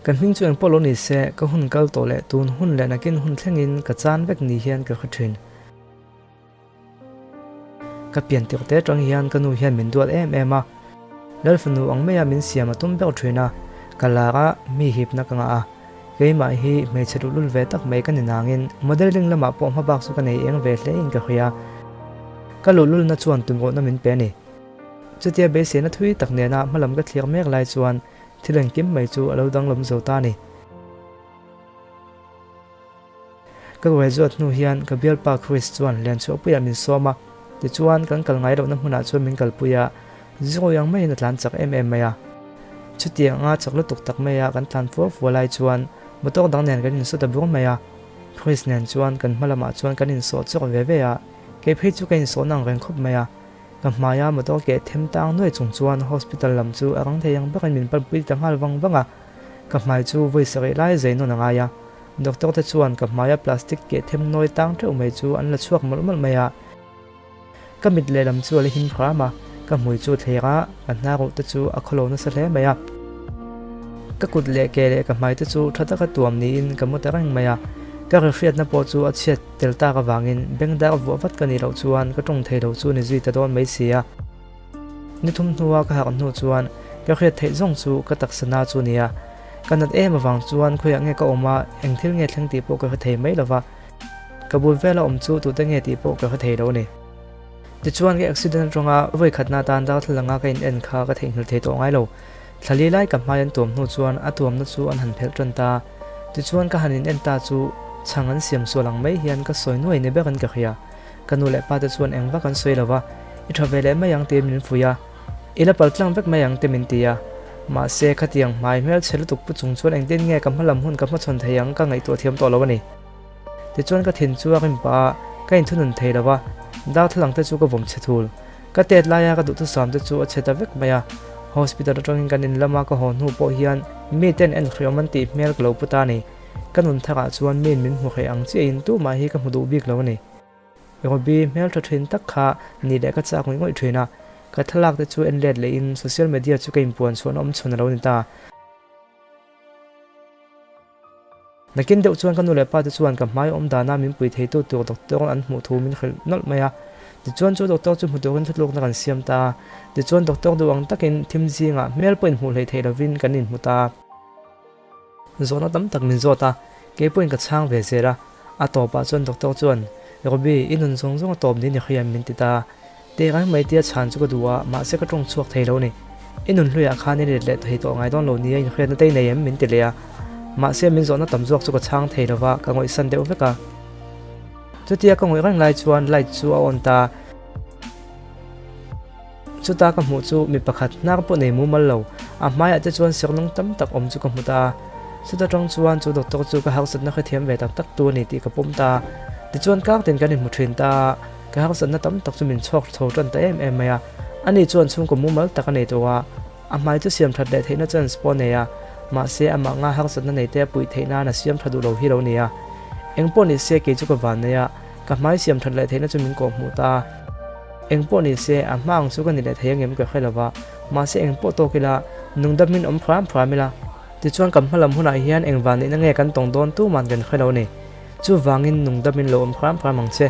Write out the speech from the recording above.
Ka hming chu engpawh lo ni se, ka hun kal tawh leh tun hun leh nakin hun thlengin ka chan vek ni hian ka hre thin. Ka pian tirh te atang hian ka nu hian min duat em em a, Lalfanu ang maia min siam a tum ber thin a, ka lar a, mi hipna ka ngah a. Keimah hi hmeichhe luhlul ve tak mai ka ni nangin modelling lamah pawh hmabak chu ka nei eng ve hle in ka hria. Ka luhlulna chuan tumruhna min pe a ni. Chutia beiseina thui tak nena hmalam ka thlir mek lai chuan thil engkim mai chu a lo danglam zo ta a ni. Ka graduate hnu hian ka bialpa Chris chuan Lianchhuahpuiah min sawm a, tichuan kan kal ngai lohna hmunah chuan min kalpui a, zirawi ang maiin a tlan chak em em mai a. Chutianga chak lutuk tak maia kan tlan fual fual lai chuan motor dang nen kan insawh ta bur mai a, Chris nen chuan kan hma lamah chuan kan insawh chawk ve ve a, kei phei chu ka insawh nang reng khawp mai a. Ka hmaia motor keh them tang nuai chung chuan hospital lam chu a rang thei ang bakin min panpui ta nghal vang vang a, ka hmai chu vawi sarih lai zai nawn a ngai a. Doctor te chuan ka hmaia plastic keh them nawi tang teuh mai chu an la chhuak mawlh mawlh mai a. Ka mit lehlam chu a la him hram a, ka hmui chu a thler a, ka hnar te chu a khawlo nasa hle mai a. Ka kut leh ke leh ka hmai te chu tha taka tuam niin ka mu ta reng mai a. Ka rihriatna pawh chu a chhiat tel tak avangin bengdar vuah vat ka nih loh chuan ka tawng thei lo chu ni zui ta dawn mai si a. Ni thum hnua ka harh hnu chuan ka hriat theih zawng chu ka taksa na chu nia. Ka nat em avang chuan khawiah nge ka awm a, eng thil nge thleng tih pawh ka hre thei mai lo va. Ka bul vela awm chu tute nge tih pawh ka hre thei lo a ni. Tichuan ka accident atanga vawi khatna atan darthlalanga ka in en kha ka theihnghilh thei tawh ngai lo. Thla li lai ka hmai an tuam hnu chuan a tuamna chu an han phelh tan ta. Tichuan ka han in en ta chu chhang an siam sual ang mai hian ka sawi nuai ni berin ka hria. Ka nu leh pa te chuan eng vak an sawi lo va, I tha ve leh mai ang tiin min fuih a, I la pal tlang vek mai ang te min ti a. Mahse khatiang hmai hmelchhe lutuk pu chung chuan engtin nge ka hmalam hun ka hmachhawn thei ang ka ngaihtuah thiam tawh lo a ni. Tichuan ka thin chu a rim pah a, ka inthunun thei lo va, darthlalang te chu ka vawm chhe thul. Ka tet laia ka duhthusam te chu a chhe ta vek mai a, hospital atangin kan in lama ka haw hnu pawh hian mi ten en hriawm an tih hmel ka lo pu ta a ni. Ka nun tharah chuan miin min hmu hreh ang chiahin tumah hi ka hmu duh bik lo a ni. Robbie hmeltha thin tak kha ni leh ka chak ngawih ngawih thin a, ka thlalak te chu en let lehin social media chu ka inpuan chhuahna awm chhun a lo ni ta. Nakin deuh chuan ka nu leh pa te chuan ka hmai awm dana min pui theitu tur doctor an hmuh thu min hrilh nawlh mai a. Tichuan chu doctor chu hmu turin thutlukna kan siam ta a. Tichuan doctor duh ang takin thim zingah hmel pawh inhmuh hleih theih lovin kan inhmu ta a. Zawhna tam tak min zawt a, kei pawhin ka chhang ve zel a. A tawpah chuan doctor chuan, Robbie, i nun zawng zawng a tawp niin i hria min ti ta. Teh reng mai tia chhan chu ka duh a, mahse ka tawng chhuak thei lo ni. I nun hluiah khan i let leh thei tawh ngai dawn lo nia inhriatna te i nei em? min ti leh a. Mahse min zawhna tam zawk chu ka chhang thei lo va, ka ngawihsan deuh vek a. Chutia ka ngawih reng lai chuan light chu a on ta. Chuta ka hmuh chu mi pakhat hnar pawh nei mumal lo, a hmaiah te chuan serhnung tam tak awm chu ka hmu ta. Chuta tang chuan chu doctor chu ka harsatna hrethiam ve tak tak tu a ni tih ka pawm ta. Tichuan kar tin kan inhmu thin ta a. Ka harsatna tam tak chu min chhuak chho tan ta em em mai a, ani chuan chhungkaw mumal tak a nei tawh a, a hmai chu siam that leh theihna chance pawh a nei a, mahse amah nga harsatna nei te a puih theih nan a siam tha duh lo hi lo ni a. Engpawh ni se kei chu ka van nei a, ka hmai siam that leh theihna chu min kawh hmuh ta a. Engpawh ni se a hma ang chu ka ni leh thei angem ka hre lo va, mahse engpawh tawk ila nungdam in awm hram hram ila, tichuan kan hmalam hunah hian engvan neihna nge kan tawng dawn tuman kan hre lo a ni. Chuvangin nungdam in lo awm hram hram ang che.